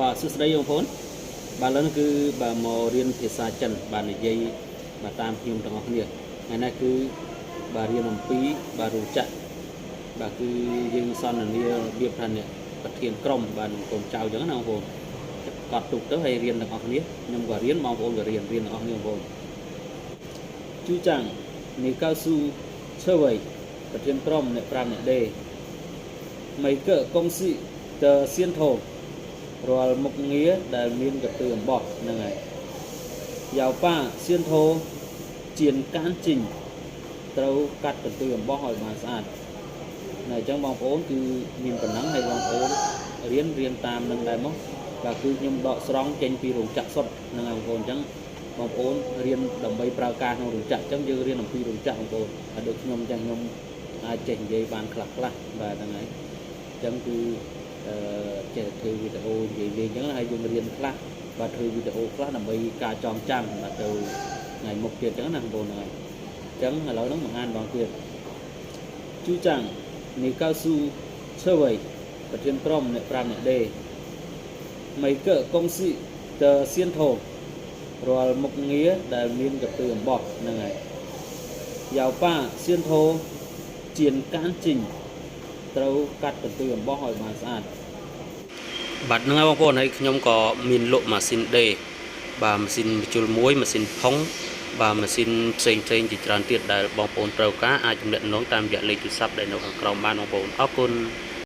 បាទសួស្តីបងប្អូនបាទឥឡូវនេះគឺបាទមករៀនភាសាចិនបាទនិយាយបាទតាមខ្ញុំទាំងអស់គ្នាថ្ងៃនេះគឺបាទរៀនអំពីបាទរោងចក្របាទគឺយើងសន្ទនារបៀបថាអ្នកប្រធានក្រុមបាទនឹងកូនចៅអញ្ចឹងណាបងប្អូនកត់ទុកទៅហើយរៀនទាំងអស់គ្នាខ្ញុំក៏រៀនបងប្អូនក៏រៀនរៀនទាំងអស់គ្នាបងប្អូន 组长你告诉车委ប្រធានក្រុមអ្នកប្រាប់អ្នកដេ每个公司的先头រាល់មុខងារដែលមានកន្ទុយអំបោះហ្នឹងហើយ要把线头剪干净ត្រូវកាត់កន្ទុយអំបោះឲ្យបានស្អាតណែអញ្ចឹងបងប្អូនគឺមានប៉ុណ្ណឹងហើយបងប្អូនរៀនរៀនតាមនឹងដែរមកបាទគឺខ្ញុំដកស្រង់ចេញពីរោងចក្រសុទ្ធហ្នឹងហើយបងប្អូនអញ្ចឹងបងប្អូនរៀនដើម្បីប្រើការក្នុងរោងចក្រអញ្ចឹងយើងរៀនអំពីរោងចក្របងប្អូនហើយដូចខ្ញុំអញ្ចឹងខ្ញុំអាចចេះនិយាយបានខ្លះខ្លះបាទហ្នឹងហើយអញ្ចឹងគឺអឺចេះធ្វើវីដេអូនិយាយលេងអញ្ចឹងហើយយើងរៀនខ្លះបាទធ្វើវីដេអូខ្លះដើម្បីការចងចាំបាទទៅថ្ងៃមុខទៀតអញ្ចឹងណាបងប្អូនហ្នឹងហើយអញ្ចឹងឥឡូវហ្នឹងមកអានបងទៀត 组长你告诉车委ប្រធានក្រុមអ្នកប្រាប់អ្នកដេ每个公司的先头រាល់មុខងារដែលមានកន្ទុយអំបោះហ្នឹងហើយ要把线头剪干净ត្រូវកាត់កន្ទុយអំបោះឲ្យបានស្អាតបាទហ្នឹងហើយបងប្អូនហើយខ្ញុំក៏មានលក់ម៉ាស៊ីនដេបាទម៉ាស៊ីនម្ជុលមួយម៉ាស៊ីនផុងបាទម៉ាស៊ីនផ្សេងផ្សេងជាច្រើនទៀតដែលបងប្អូនត្រូវការអាចទំនាក់ទំនងតាមរយៈលេខទូរស័ព្ទដែលនៅខាងក្រោមបានបងប្អូនអរគុណ។